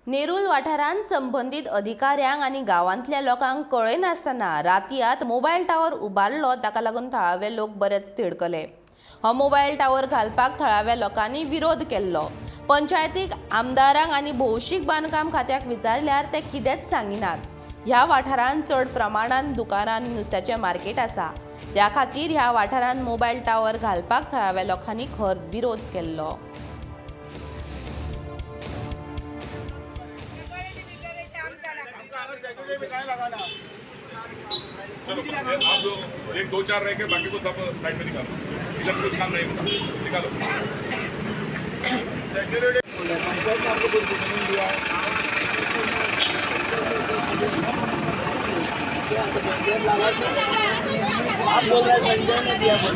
नेरूल वाठारांत संबंदीत अधिकाऱ्यांक आनी गांवांतल्या लोकांक कळयनासतना रातयात मोबायल टावर उबारलो, ताका लागून थळावे लोक बरेच तिडकले। हो मोबायल टावर घालपाक थळाव्या लोकांनी विरोध केल्लो। पंचायतीक, आमदारांक आनी भौशीक बांदकाम खात्याक विचारल्यार ते कितेंच सांगिनात। ह्या वाठारांत चड प्रमाणान दुकानां आनी नुस्त्याचें मार्केट आसा, त्या खातीर ह्या वाठारांत मोबायल टावर घालपाक थळाव्या लोकांनी खर विरोध केल्लो। चलो आप लोग एक दो चार रह के बाकी को सब साइड में निकालो, इधर कुछ काम नहीं होता, निकालो। पंचायत ने आपको कुछ डॉक्यूमेंट दिया है? आप बोल रहे हैं संजय ने दिया, बोल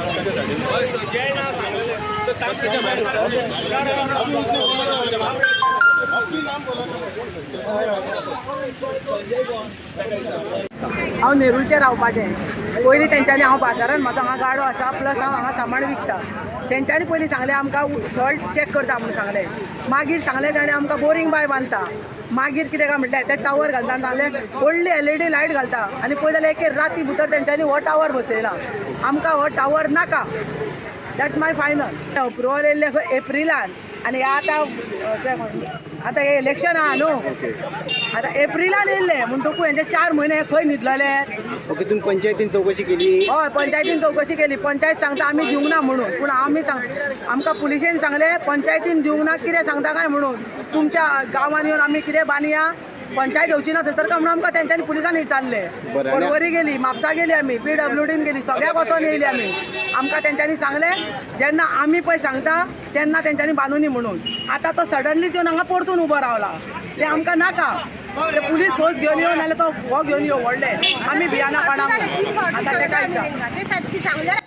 हांव नेरूलचें रावपाचें। पयलीं तेंच्यांनी हांव बाजारान म्हाजो हांगा गाडो आसा, प्लस हांव हांगा सामान विकता। तेंच्यांनी पयलीं सांगलें आमकां सॉल्ट चॅक करता म्हणून सांगलें, मागीर सांगलें ताणें आमकां बोरींग बाय बांदता, मागीर कितें काय म्हटलें ते टावर घालता आनी सांगलें व्हडली एलईडी लायट घालता आनी पळय जाल्यार एके राती भितर तेंच्यांनी हो टावर बसयला। आमकां हो टावर नाका, that's my final. Approval येयल्लें खंय एप्रिलान आनी आतां आतां हें इलेक्शन आहा न्हू, आतां एप्रिलान येयल्लें म्हणटकूच हेंचे 4 म्हयने खंय न्हिदलेले। ओके, तुमी पंचायतीन चवकशी केली? हय, पंचायतीन चवकशी केली। पंचायत सांगता आमी दिवंक ना म्हणून, पूण आमी सांग आमकां पुलिशेन सांगलें पंचायतीन दिवंक ना कितें सांगता काय म्हणून, तुमच्या गांवान येवन आमी कितें बांदया, पंचायत येवची ना थंयसर काय म्हणून आमकां तेंच्यांनी पुलिसांनी विचारलें। पर्वरी गेली, म्हापसा गेली, आमी पीडब्ल्यूडीन गेली, सगळ्याक वचोन येयली आमी। आमकां तेंच्यांनी सांगलें जेन्ना आमी पळय सांगता तेन्ना तेंच्यांनी बांदुनी म्हणून। आतां तो सडनली येवन हांगा परतून उबो रावला, तें आमकां नाका। ते पुलीस फोर्स घेवन येवन नाल्यार तो हो घेवन यो व्हडले, आमी भियाना कोणाक। आतां तेका विचार।